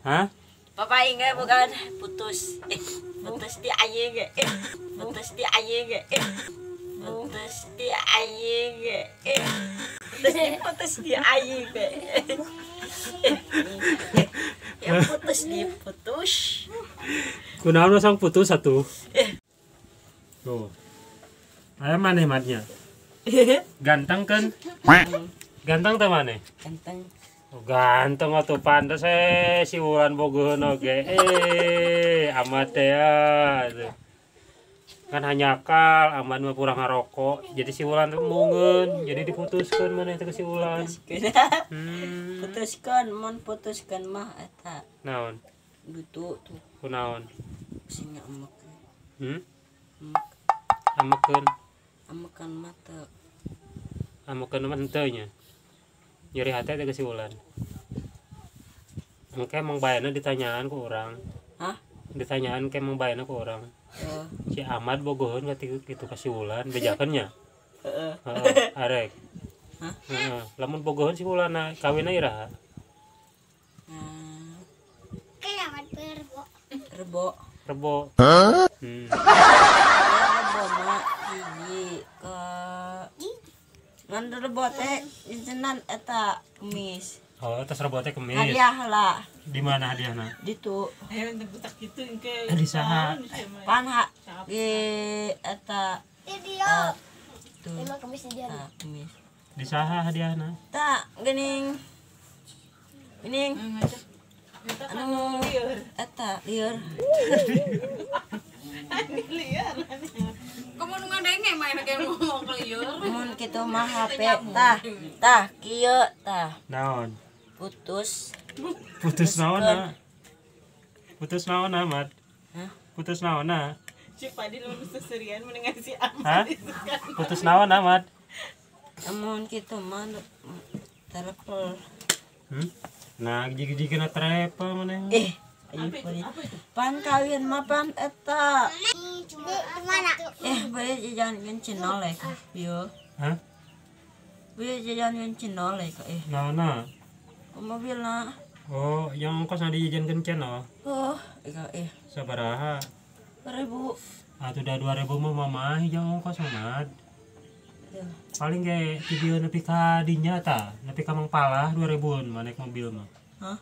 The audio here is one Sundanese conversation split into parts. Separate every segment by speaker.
Speaker 1: Hah?
Speaker 2: Papa ingat bukan putus. Putus di anjing. Putus di anjing. Putus di anjing. Putus di anjing. Ya putus di putus.
Speaker 1: Kunaon sang putus satu. Tuh. Aya maneh matnya. Ganteng kan? Ganteng teh maneh?
Speaker 2: Ganteng.
Speaker 1: Oh, ganteng atuh pantes si Wulan bogoheun oge. Amat teh ya. Kan hanyakal aman mah kurang ngarokok. Jadi si Wulan teh mungeun, jadi diputuskeun maneh teh ke si Wulan.
Speaker 2: Putuskeun, mun putuskeun mah eta.
Speaker 1: Naon?
Speaker 2: Dutu tuh.
Speaker 1: Kunaon?
Speaker 2: Sing amek.
Speaker 1: Amekeun.
Speaker 2: Amekan mah teu.
Speaker 1: Amekeun mah henteu nya. Nyeri hati teh ke si Wulan. Engke emang bayana ditanyaan ku urang.
Speaker 2: Hah?
Speaker 1: Ditanyaan ke emang bayana ku urang. Si Ahmad bogoheun kitu ka si Wulan bejakeun nya.
Speaker 2: Heeh.
Speaker 1: Heeh, arek.
Speaker 2: Hah?
Speaker 1: Heeh, lamun bogoheun si Wulan kawinna iraha?
Speaker 3: Kiamat rebo.
Speaker 2: Rebo.
Speaker 1: Rebo. Hah?
Speaker 2: Rebo mah hiji ka ngan rebo teh dintenan eta kemis.
Speaker 1: Oh, tas rebo teh kemis.
Speaker 2: Hadiah lah.
Speaker 1: Di mana hadiahna?
Speaker 2: Ditu.
Speaker 4: Ayo butak kitu engke.
Speaker 1: Di saha?
Speaker 2: Pan ha di eta.
Speaker 3: Di dia.
Speaker 2: Tuh.
Speaker 3: Emang kemis di dia.
Speaker 2: Kemis.
Speaker 1: Di saha hadiahna?
Speaker 2: Tak geuning. Geuning. Anu eta lieur.
Speaker 4: Lieur.
Speaker 5: Kamu nu ngadenge main ge ngomong ke lieur.
Speaker 2: Mun kitu mah HP tah. Tah kieu tah.
Speaker 1: Naon?
Speaker 2: Putus.
Speaker 1: Putus naon na? Putus naon na, Mat?
Speaker 2: Hah?
Speaker 1: Putus naon na?
Speaker 4: Cik Padi lamun seserian mendingan si Ahmad.
Speaker 1: Hah? Putus naon na, Mat?
Speaker 2: Mun kitu mah telepon.
Speaker 1: Nah, jig-jigna travel maneh.
Speaker 2: Pan kawin mah pan eta.
Speaker 3: Mana?
Speaker 2: Boleh jajan channel lek. Yo.
Speaker 1: Hah?
Speaker 2: Boleh jajan channel lek.
Speaker 1: Naon?
Speaker 2: Mobil na.
Speaker 1: Oh, yang ongkos na dijajankeun channel.
Speaker 2: Oh,
Speaker 1: Sabaraha?
Speaker 2: 2000.
Speaker 1: Atuh da 2000 mah mamah jeung ongkos mah. Paling ge video nepi ka dinya tah, nepi ka Mangpalah 2000-an mah naik mobil mah.
Speaker 2: Hah?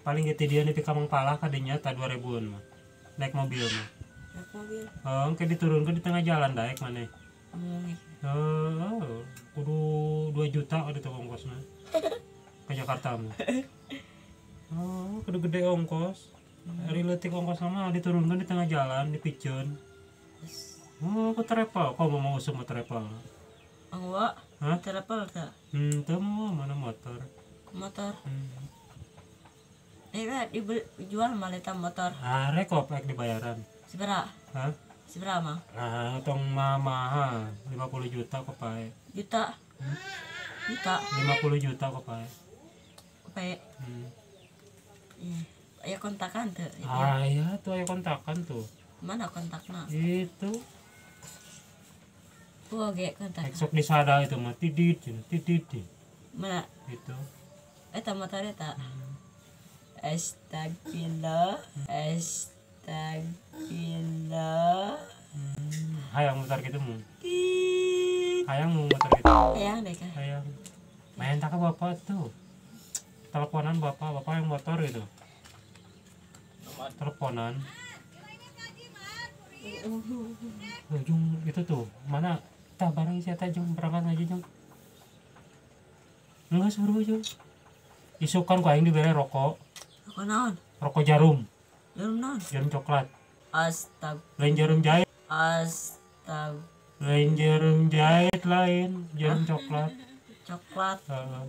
Speaker 1: Paling ge dia nepi ka Mangpalah ka dinya tah 2000-an mah. Naik mobil mah.
Speaker 2: Naik mobil.
Speaker 1: Heeh, engke diturunkeun di tengah jalan daek maneh. Heeh, kudu 2 juta ka ditu ongkosna. Ke Jakarta mah. Oh, kudu gede ongkos. Ari leutik ongkos mah diturunkeun di tengah jalan dipiceun. Oh, ku travel, kok mau usum travel.
Speaker 2: Angwa,
Speaker 1: Hah?
Speaker 2: Travel tak?
Speaker 1: Teu mau mana motor.
Speaker 2: Motor. Dijual malah eta motor.
Speaker 1: Arek kok rek dibayaran.
Speaker 2: Sabaraha?
Speaker 1: Hah?
Speaker 2: Sabaraha mah?
Speaker 1: Ah, tong mamaha 50 juta kok pae.
Speaker 2: Juta. Juta.
Speaker 1: 50 juta kok pae.
Speaker 2: Pae. Aya kontakan teu?
Speaker 1: Ah, iya tuh aya kontakan tuh.
Speaker 2: Mana kontakna?
Speaker 1: Itu.
Speaker 2: Oke, kontak.
Speaker 1: Sok disada itu mah tidit, tidit.
Speaker 2: Mana?
Speaker 1: Itu.
Speaker 2: Eta motor eta. Astagfirullah. Astagfirullah.
Speaker 1: Hayang motor gitu mu. Hayang mu motor gitu.
Speaker 2: Hayang deh kan.
Speaker 1: Hayang. Main tak ke bapak tuh. Teleponan bapak, bapak yang motor gitu. Teleponan. Ujung itu tuh, mana? Tah barang si eta jeung berangkat aja jeung. Enggak suruh jeung. Isukan ku aing dibere rokok.
Speaker 2: Rokok naon?
Speaker 1: Rokok jarum.
Speaker 2: Jarum naon?
Speaker 1: Jarum coklat.
Speaker 2: Astag.
Speaker 1: Lain jarum jahit.
Speaker 2: Astag.
Speaker 1: Lain jarum jahit lain, jarum coklat.
Speaker 2: Coklat.
Speaker 1: Heeh.